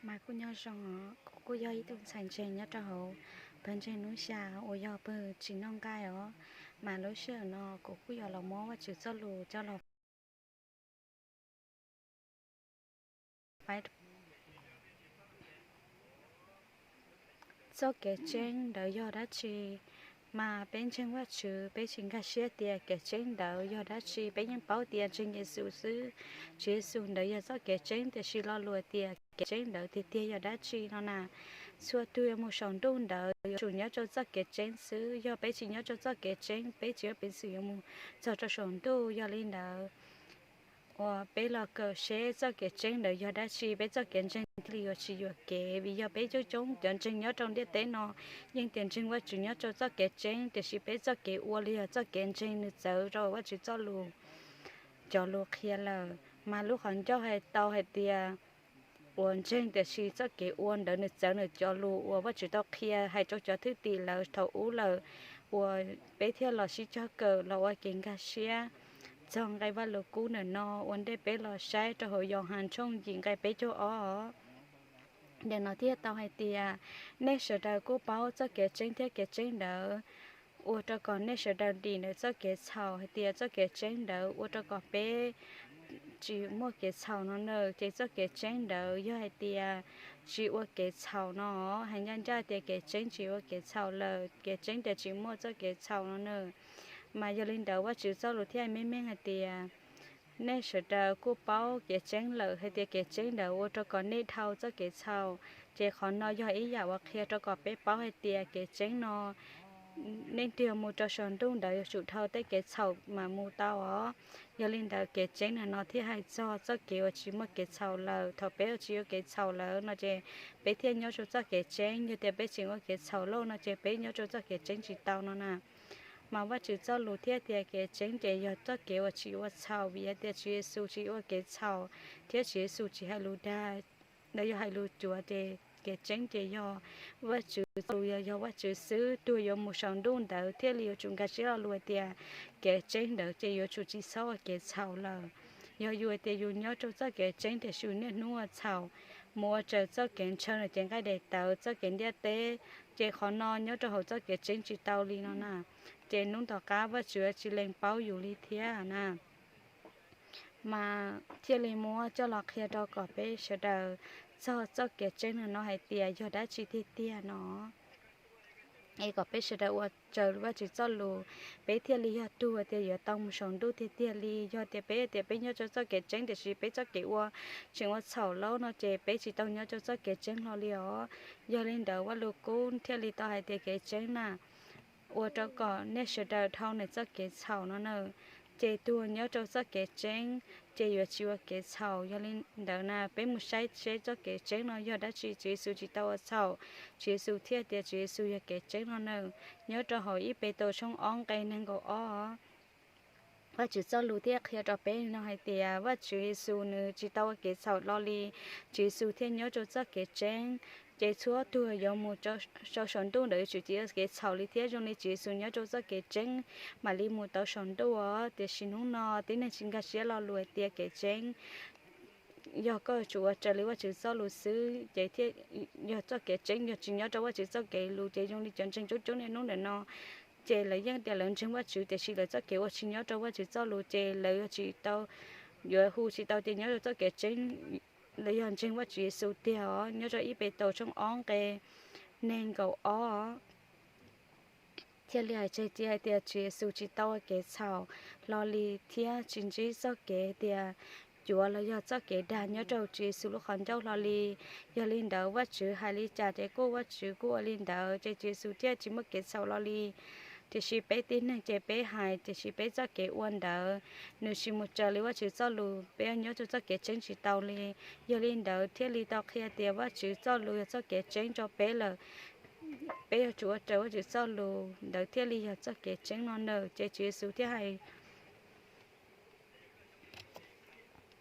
Mas kuj nyob zoo os, kuv kuj yog ib tug ntxhais ntseeg nyob rau hauv pawg ntseeg Hnub Xya uas yog pawg tsis noj nqaij os. Mas lub sij hawm no kuv kuj yuav los muab Vajtswv txoj lus coj los faib. Txoj kev tseeb ntawd yog dab tsi? Mas peb ntseeg Vajtswv, peb tsis nkag siab tias kev tseeb ntawd yog dab tsi, peb yeej paub tias ntseeg Yexus xwb, Tswv Yexus ntawd yog txoj kev tseeb, tiam sis lo lus tias kev tseeb ntawd tiag tiag yog dab tsi no na, txhua tug yuav mus saum ntuj ntawd yuav tsum nyob rau txoj kev tseeb xwb. Yog peb tsis nyob rau txoj kev tseeb, peb tsis muaj peev xwm yuav mus txog rau saum ntuj. Yog li ntawd, uas peb los kawm seb txoj kev tseeb ntawd yog dab tsi, peb txoj kev ntseeg thiaj li yuav tsis yuam kev. Vim yog peb coob coob cov ntseeg nyob rau ntiaj teb no yeej tias ntseeg Vajtswv nyob rau txoj kev tseeb, tiam sis peb txoj kev ua los yog txoj kev ntseeg nws txawv rau Vajtswv txoj lus, cov lus qhia lawm. Mas lub qhov ncauj hais tau hais tias uas ntseeg tiam sis txoj kev ua ntawd nws txawv nws cov lus uas Vajtswv tau qhia hais rau cov thwj tim lawv thaum ub lawm, uas peb thiaj los sib cog kawm los ua kev nkag siab txog nqe Vajluskub ntawm no ua ntej peb los saib rau hauv Yauhas tshooj yim nqe peb caug ob. Ntawm no thiaj tau hais tias, nej sawv daws kuj paub txoj kev tseeb thiab kev tseeb ntawd ua rau kom nej sawv daws dim ntawm txoj kev txhaum. Hais tias txoj kev tseeb ntawd ua rau kom peb tsis muaj kev txhaum no na, ces txoj kev tseeb ntawd yog hais tias tsis ua kev txhaum no. Hais ncaj ncaj tias kev tseeb tsis ua kev txhaum lawm, kev tseeb tias tsis muaj txoj kev txhaum no na. Mas yog li ntawd Vajtswv txoj lus thiaj meej meej hais tias, nej sawv daws kuj paub kev tseeb lawm, hais tias kev tseeb ntawd ua rau kom nej dhau txoj kev txhaum. Ces qhov no yog ib yam uas qhia rau kom peb paub hais tias kev tseeb no nej twg mus rau saum ntuj ntawd yuav tsum dhau tej kev txhaum mas mus tau os. Yog li ntawd kev tseeb ntawm no thiaj hais txog txoj kev uas tsis muaj kev txhaum lawm. Thaum peb uas tsis yuav kev txhaum lawm no ces peb thiaj nyob rau txoj kev tseeb. Yog tias peb tseem ua kev txhaum loj no ces peb nyob rau txoj kev tseeb tsis tau no na. Mas Vajtswv txoj lus thiaj tias kev tseeb ces yog txoj kev uas tsis ua txhaum, vim hais tias Tswv Yexus tsis ua kev txhaum thiab Tswv Yexus tsis hais lus dag, los yog hais lus cuav, ces kev tseeb ces yog Vajtswv txoj lus, yog, yog Vajtswv xwb. Tug yuav mus saum ntuj ntawd thiaj li yuav tsum nkag siab lo lus hais tias kev tseeb ntawd ces yuav tsum tsis txhob ua kev txhaum lawm. Yog yus hais tias yus nyob rau txoj kev tseeb tiam sis niaj hnub ua txhaum, mus ua raws txoj kev ntshaw nws cev nqaij daim tawv txoj kev ntiaj teb, ces qhov no nyob rau hauv txoj kev tseeb tsis tau li no na. Ces hnub tom qab Vajtswv tsis lees paub yus li thiab na. Mas thiaj li muab coj los qhia rau kom peb sawv daws txog txoj kev tseeb no hais tias yog dab tsi tiag tiag no, es kom peb sawv daws ua raws Vajtswv txoj lus, peb thiaj li yog tug tias yuav tau mus saum ntuj tiag tiag li. Yog tias peb tias peb nyob rau txoj kev tseeb tiam sis peb txoj kev ua tseem ua txhaum loj no ces peb tsis tau nyob rau txoj kev tseeb hlo li os. Yog li ntawd Vajluskub thiaj li tau hais tias kev tseeb na ua rau kom nej sawv daws dhau nws txoj kev txhaum no na. Ces tug nyob rau txoj kev tseeb ces yuav tsis ua kev txhaum. Yog li ntawd na peb mus saib seb txoj kev tseeb no yog dab tsi. Tswv Yexus tsis tau ua txhaum, Tswv Yexus thiaj tias Tswv Yexus yog kev tseeb no na. Nyob rau hauv ib Petus tshooj ob nqe nees nkaum ob, Vajtswv txoj lus thiaj qhia rau peb no hais tias Vajtswv Yexus nws tsis tau ua kev txhaum hlo li, Tswv Yexus thiaj nyob rau txoj kev tseeb. Ces txhua tug yuav mus rau saum ntuj ntawd yuav tsum tsis ua kev txhaum li thiab zoo li Tswv Yexus nyob rau txoj kev tseeb mam li mus tau saum ntuj os. Tiam sis hnub no tib neeg tsis nkag siab lo lus hais tias kev tseeb yog koj tsum ua raws li Vajtswv txoj lus xwb ces thiaj yog txoj kev tseeb. Yog tsis nyob rau Vajtswv txoj kev lus ces zoo li cov ntseeg coob coob niaj hnub ntawm no, ces lawv yeej tias lawv ntseeg Vajtswv tiam sis lawv txoj kev ua tsis nyob rau Vajtswv txoj lus ces lawv yuav tsis tau, yuav hu tsis tau tias nyob rau txoj kev tseeb, lawv yog ntseeg Vajtswv Yexus tiag os. Nyob rau ib Petus tshooj ob nqe nees nkaum ob thiaj li hais tseg hais tias Tswv Yexus tsis tau ua kev txhaum hlo li thiab tsis ntsib txoj kev tias cuav los yog txoj kev dag nyob rau Tswv Yexus lub qhov ncauj hlo li. Yog li ntawd Vajtswv hais li cas ces kuj Vajtswv kuj ua li ntawd, ces Tswv Yexus thiaj tsis muaj kev txhaum hlo li. Tiam sis peb tib neeg ces peb hais tiam sis peb txoj kev ua ntawd nws tsis mus raws li Vajtswv txoj lus, peb yuav nyob rau txoj kev tseeb tsis tau li. Yog li ntawd thiaj li tau qhia tias Vajtswv txoj lus yog txoj kev tseeb rau peb lawm. Peb yuav tsum ua raws Vajtswv txoj lus, ntawd thiaj li yog txoj kev tseeb no na. Ces Tswv Yexus thiaj hais